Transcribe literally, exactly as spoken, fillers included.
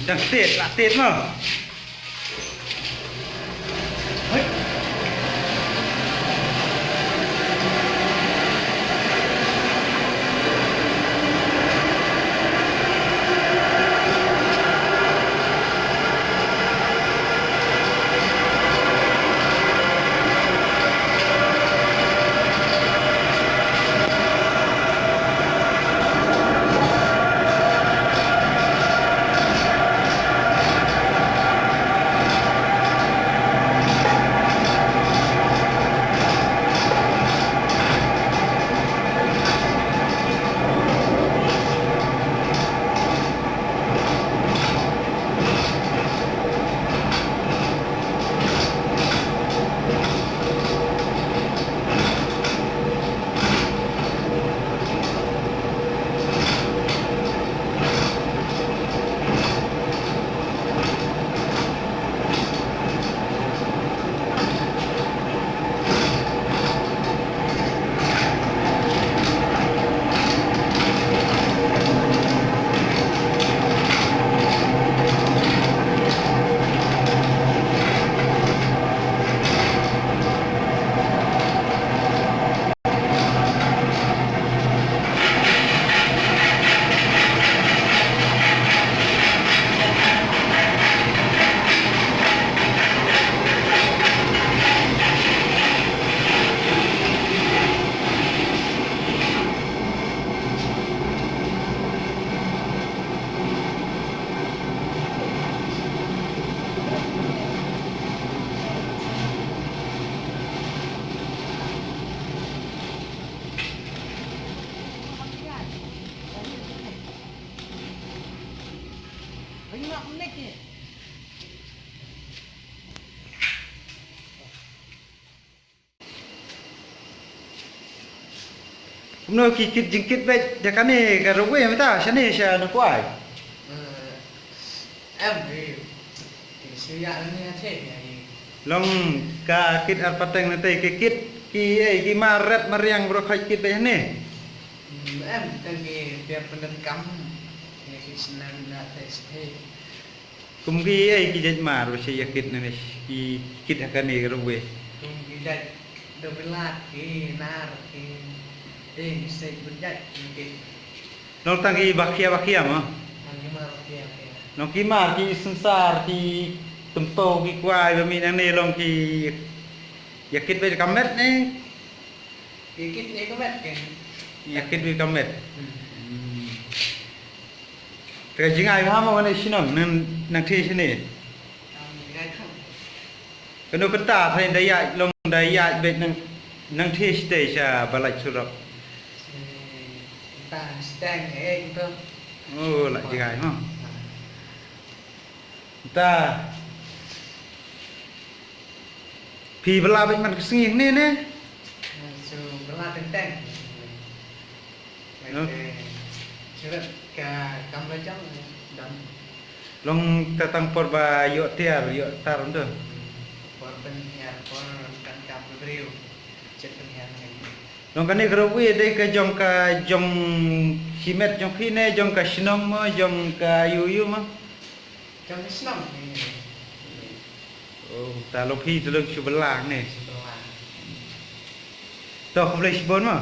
Dang tit, la tit mo. Kumno ki kit jingkit beit da kane ka rowei mynta shane sha Nongkwai? Eh, em, eh, ki shu ïa lane ïa che ïa i. Long ka kit ar pateng nangta ki kit ki, eh, ki mar ret mariang bro khait kit beit hangne. Hmm, em, tang ki biar pyndonkam ïa ki snem na te sdei. Kum ki ei ki jait mar ba shu ïa kit nangne, ki kit ha kane ka rowei? Kum ki jait dobelat, ki nar, ki, eh, ki seit bun jait ki kit. Long tang ki ba khia ba khia mo? Tang ki mar ba khia ba khia. Long ki mar ki synsar, ki tympew, ki kwai ba mih nangne long ki ïa kit beit ka met ne? Ïa kit ïa ka met ke. Ïa kit ïa ka met. Hmm. Hmm. Te ka jingai bha mo kane shnong nang, nang thie shane. Am, jingai kham. Kano kata thai da ïaid long da ïaid beit nang, nang thie shatei sha ba lait surok. Eh, ta steng eh to. Oh, la jingai mo. Ah. Ta. Phi bylla beit man ka sngi hangne ne? Shu bylla teng teng. No? Shu ret ka kam la jam dam. Long ta tang por ba ïoh tiar, ïoh tar ym don. Por pynhiar, por kan kam briew. Chet pynhiar ngai. Long kane ka rowei dei ka jong ka jong shimet jong phi ne jong ka shnong mo, jong ka ïu ïu mo? Jong ka shnong. Oh, ta long phi te long shu bylla ne. Shu bylla. To khublei shibun mo.